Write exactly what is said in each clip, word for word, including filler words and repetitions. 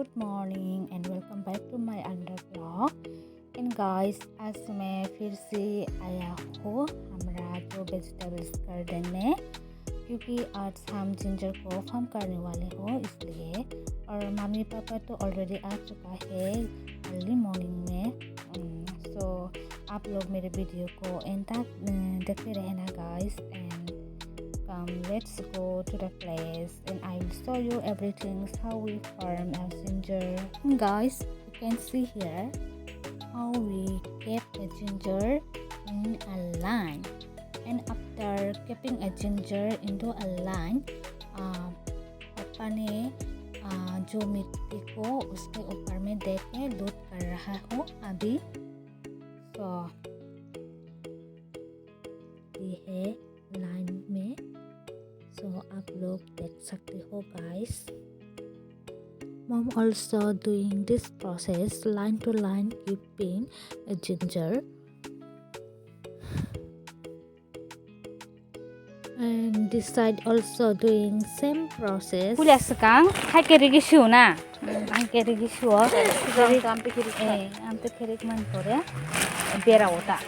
Good morning and welcome back to my another vlog. And guys, आज मैं फिर से आया हूँ हमारा जो वेजिटेबल्स गार्डन में, क्योंकि आज हम जिंजर को फार्म करने वाले हो इसलिए। और मम्मी पापा तो ऑलरेडी आ चुका है अर्ली मॉर्निंग में। सो आप लोग मेरे वीडियो को एंड तक देखते रहना guys. And come, let's go to the place and I will show you everything, how we farm a ginger. Guys, you can see here how we keep a ginger in a line. And after keeping a ginger into a line, uh, पापा ने, uh, जो मिट्टी को उसके ऊपर में दे के लूट कर रहा हो अभी। So ये है लाइन में। सो आप लोग देख सकते हो guys. Mom also doing this process, line to line keeping a ginger. And this side also doing same process. Puila swkang hai ke rigi sio na. Hai ke rigi sio. Ang to khirik man pore bera ota.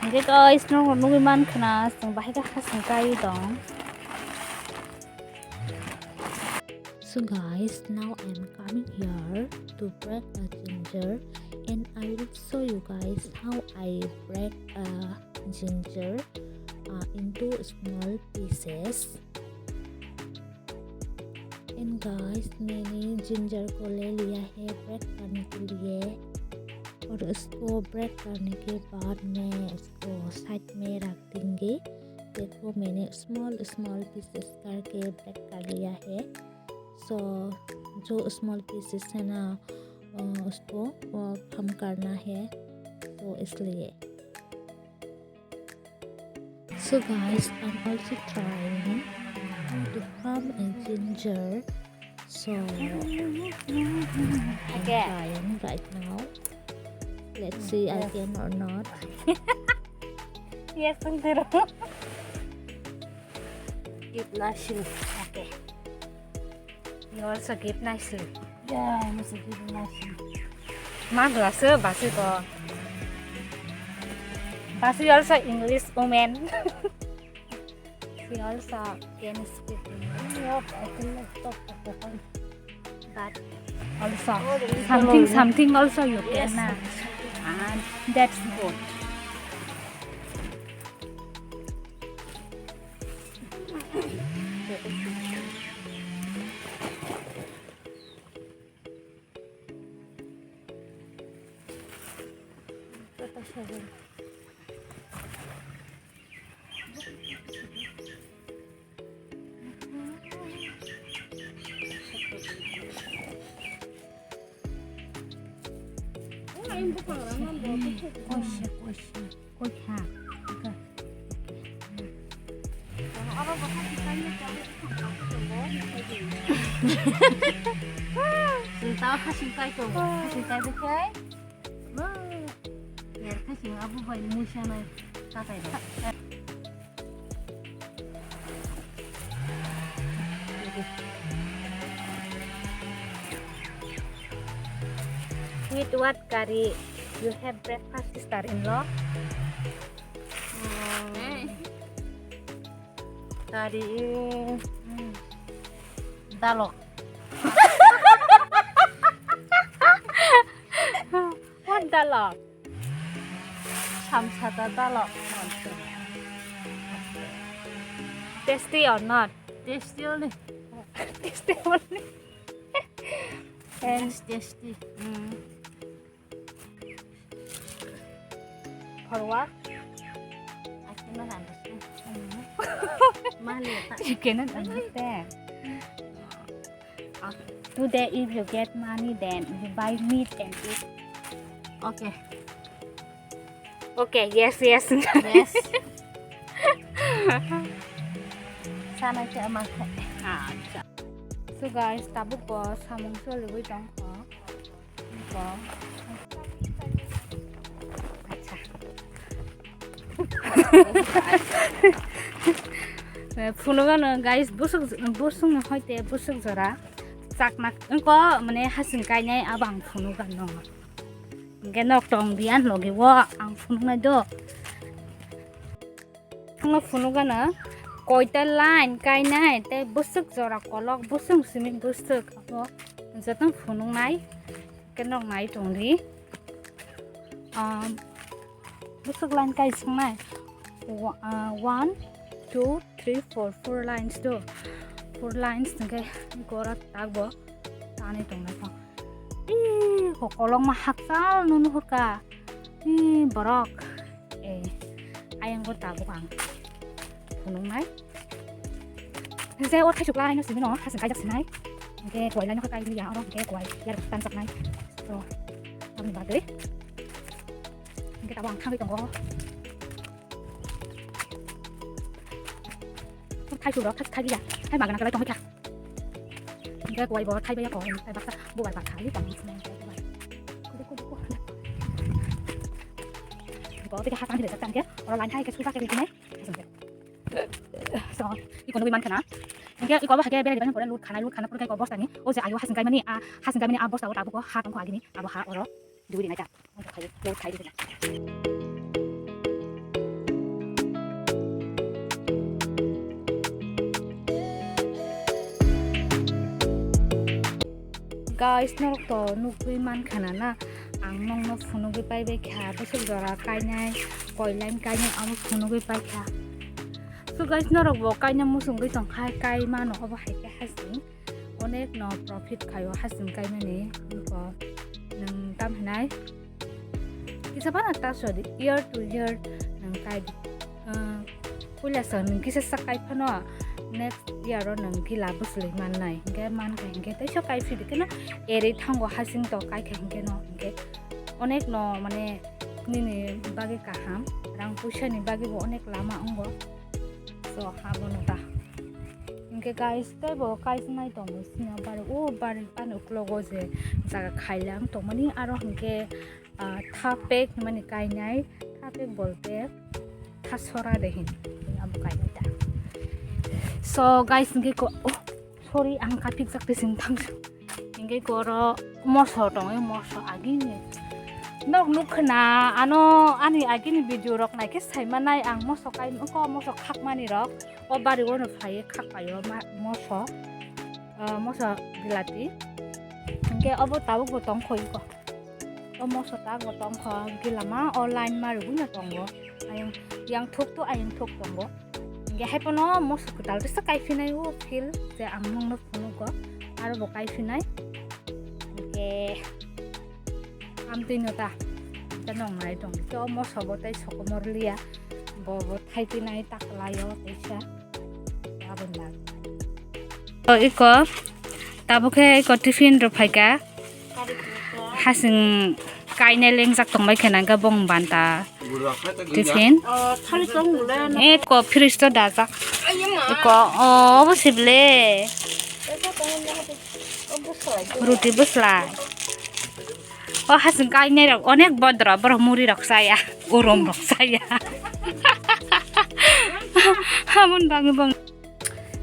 Hingke guys, no nugui man khna, chwng bahai khe hasing kai tong. So guys, now I am coming here to break a ginger, and I will show you guys how I break a ginger, uh, into small pieces. And guys, मैंने जिंजर को ले लिया है ब्रेक करने के लिए, और उसको ब्रेक करने के बाद मैं उसको साइड में रख देंगे। देखो, मैंने स्मॉल स्मॉल पीसेस करके ब्रेक कर लिया है। सो जो स्मॉल पीसेस है ना, अ, उसको, अ, कम करना है, तो इसलिए। So guys, I'm also trying to farm a ginger. So I'm trying right now. Let's see I can or not. Yes, Sundaro. Give nicely. Okay. You also give nicely. Yeah, I also give nicely. Magla se basi ko. Basi also English woman. She also can speak English. But also something, something also you can, na. And that's good. Sintao hasing kai tongo, hasing kai bwkhai. Yer khe chwng abo bai muisa nai tatai rok. With what curry you have breakfast, sister-in-law? Curry, mm, dalok. What dalok? Samsata dalok. Tasty or not? Tasty only. Tasty only. And tasty. Mm. Horwa? I cannot understand. You cannot understand. Today, if you get money, then you buy meat and eat. Okay. Okay, yes, yes. Yes. Sana khe ama khe. Acha. So guys, tabuk bo samung choliwi tongkha. Phunukgano guys, busuk, busukni hoite busuk jora. Chakna wngko mane hasing kainai abo ang phunukgano. Hingke nok tong diyan logi o ang phunuknai do. Thangno phunukgano koita line kainai tei bwswk jora kolok bwswk simi bwswk abo joto phunuknai. Hingke nok nai tongdi. Um, bwswk line kai swngnai. Wa-, ah, one, two, three, four, four lines do. Four lines hingke gora takbo tani tongnai kho. Ih, ko kolokma hakchal nunu hurka. Ih, borok. Eh, ayang gor tabuk ang phunuknai. Je o thaisuk lai no simi no hasing kaijak sinai. Hingke kuwai lai no kai liya oro hingke kuwai yar tanjaknai. So, aboni bagwi. Hingke tabuk ang thangwi tongo. Thaisuk rok thaisuk thailia. Hai magana kalai tongwi kha. Hingke kuwai bo thaibai ya ko. Hai baksa bubar baksa. Kudu kudu kudu. Ko tike hasang dire tak tangke. Oro line hai ke suka ke dinai. So, iko nugui mankha na. Hingke iko abo haikhe bere dibani pore lut khana, lut khana pore khe iko bosta ni. O je ayo hasing kaimani, a hasing kaimani a bosta o tabuk o ha tongkho agini, abo ha oro dugui rinai ta. Lut khai di. Guys, norok to nugui mankha na na, ang nokno phunugui paibai kha, bwswk jora kainai, koi line kainai, amo phunugui paikha. So guys, norok bo kaina muchungui tongkha, kai mano obo hai khe hasing, onek no profit khaio hasing kaimani, iko nwng tam hinai kisa phano ta sodi, year to year nwng kai di. Ah, puila sa nwng kisa sak kai phano next year o nwng gila bwswlwi mannai. Hingke mankha hingke teisa kai phidi kheno eri thango hasing to kai kha hingke no hingke onek no mane nini bagwi kaham, rang puisa ni bagwi bo onek lama wngo. So, abono ta. Hingke guys, tei bo kai nai tongo sini bari o bari ani uklogo je jaga khailang tongmani aro hingke ah, tha pek hinmani kainai, tha pek bolte tha sora de hin, abo kainai ta. So guys, hingke ko, oh, sorry, ang kaphik jak tising thang. Hingke ko oro moso tong, moso agini. Nok nuk khna, ano ani agini video rok naikhe saimanai ang moso kai, ko moso khakmani rok, o bari o no phai khak paio ma, moso, ah, moso bilati. Hingke obo tabuk bo tong khoi ko. O moso tak bo tongkha, hingke lama o line ma rwgwino tongo. Ayang, yang thuk to ayang thuk tongo. Hingke hai pono moso kwtal teisa kaiphinai o feel je ang nokno phunukgo, aro bo kaiphinai. Hingke amtwino ta, ta nongnai tong. Hingke o moso bo tei sokomor liya, bo bo thaiphinai taklaio teisa. Aboni bagwi. O iko, tabuk khe iko tiffin rw phaikha. Hasing kainai lengjak tongbai khe nangkhe bong banta tiffin. Eh, ko fridge to dajak. Iko, o, obo sible. Ruti bwslai. O hasing kainai rok onek bodro, borok muri rok chaya, gorom rok chaya. Hamon bangwi bong.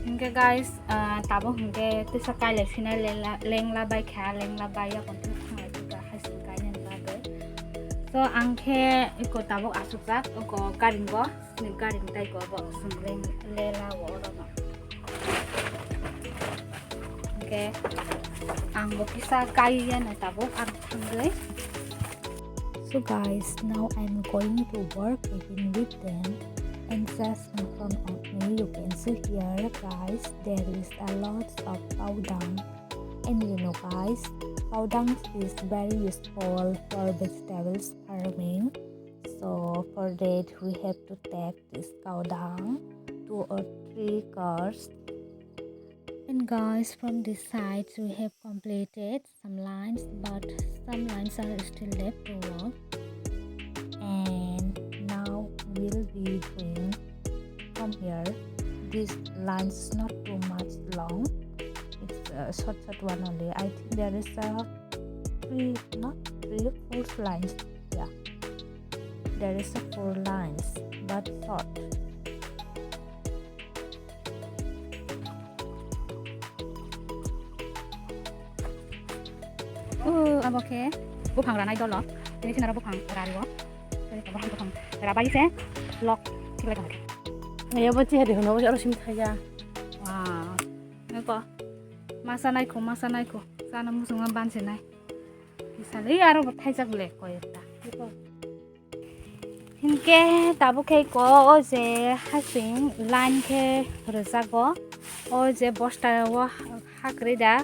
Hingke guys, ah, tabuk hingke tisa kailai sinai lengla, lengla bai kha, lengla bai ya kontin thanglai kha hasing kainai bagwi. So ang khe iko tabuk asukjak, iko karingo. Ni gari ni tai ko bo sung leng lela wo oro no. Hingke ang bo kisa kai ya na tabuk ang thangwi. So guys, now I'm going to work again with them, and just in front of me you can see here guys, there is a lot of powdang. And you know guys, powdang is very useful for vegetables farming. So for that we have to take this cow dung, two or three cars. And guys, from this side we have completed some lines, but some lines are still left to work. And now we'll be doing from here. This lines not too much long. It's a short, short one only. I think there is a three, not three, four lines. Yeah. There is a four lines, but short. O, abo khe buphang ranai dolo. Tini sinaro buphang rariwo. Tei abo buphang rabai se lok khiklai tongkha. Ayo bo chihadi hono aro sim thaya. Wow. Nako. Masa naikho, masa naikho. Sana musungma banse nai. Bisali aro bo thaijak le koyekta. Hinkhe tabuk khe ko o je hasing line khe rwjago. O je bosta o ha kwrwi da.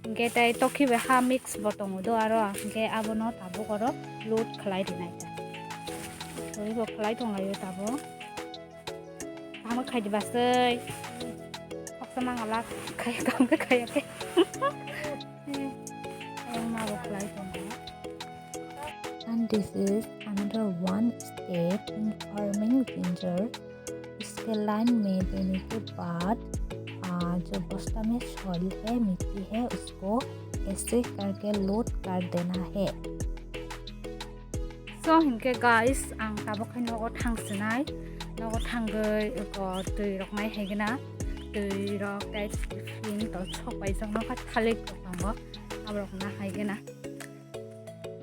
Hinkhe tei tokhi bai ha mix bo tongo do aro. Hinkhe abono tabuk oro load khlai rinai ta. Twi bo khlai tonglaio tabuk. Tamo khai di basai. Khoksa mangala khai tong khai ke. Ayang ma bo khlai tong. And this is another one step in farming ginger. इसके लाइन में देने के बाद, आ, जो बस्ता में सॉइल है, मिट्टी है, उसको ऐसे करके लोड कर देना है। So, hinkhe guys, ang tabuk khe nogo thang sinai, nogo thangwi eko twi rok nai hai gana, twi rok tei tiffin to sok bai jok nokha thalik rok tongo, aborok na hai gana.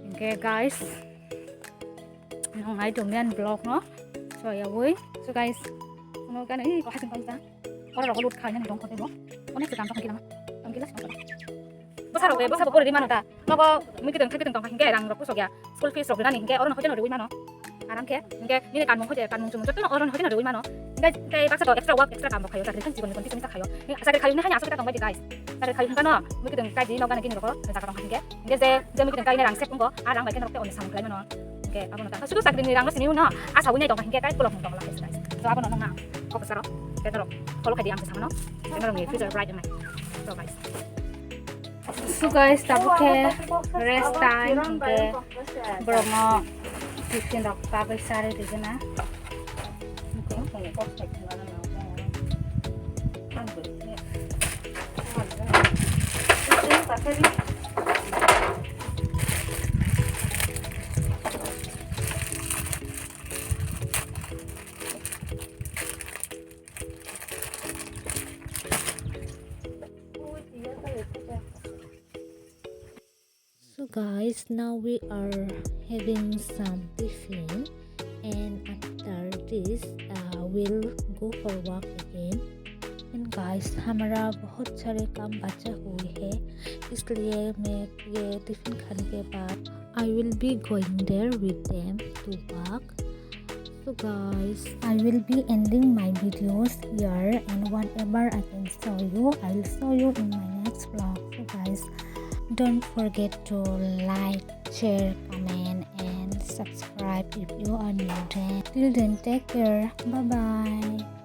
Hinkhe guys, nong nai tong yan vlog no, so yawi, so guys, no gana i ko hasing paisa. Oro rogo lut khaina ni dong kote bo. Onek se dam tong kila. Tong kila. Bwsa rok be, bwsa bo pori di mano ta. Nogo mui kiteng thai kiteng tong kha hinkhe rang rok pusok ya. School fees rok rinani hinkhe oro no hoiteno riwi mano. Aram khe hinkhe nini kanmung hoite kanmung chumung joto no oro no hoiteno riwi mano. Hinkhe tei baksa to extra work extra kam rok khayo chakri kan jibon ni kon kisa khayo. Ni chakri khayo ni hani aswk ta tong bai di guys. Chakri khayo hinkhe no mui kiteng kai di nogo gana kini rok jaga tong kha hinkhe. Hinkhe je, je mui kiteng kainai rang sep wngkha, a rang bai khe norok tei oni samung khlai mano. Hinkhe abono ta, sudu chakrini rang no sini uno, a sawi nai tongkha hinkhe kai kolok tong la guys. So abono nongna, kok saro, tei norok follow khai di ang samano, tei norok ni future bright wngnai. So guys. So guys, tabuk khe rest time, hinkhe borok no tiffin rok ta bai sari di gana. So guys, now we are having some tiffin, and after this, uh, we'll go for walk again. And guys, हमारा बहुत सारे काम बचा हुए है, इसलिए मैं ये टिफिन खाने के बाद I will be going there with them to walk. So guys, I will be ending my videos here, and whatever I can show you, I will show you in my next vlog. So guys, don't forget to like, share, comment, and subscribe if you are new there. Till then, take care. Bye bye.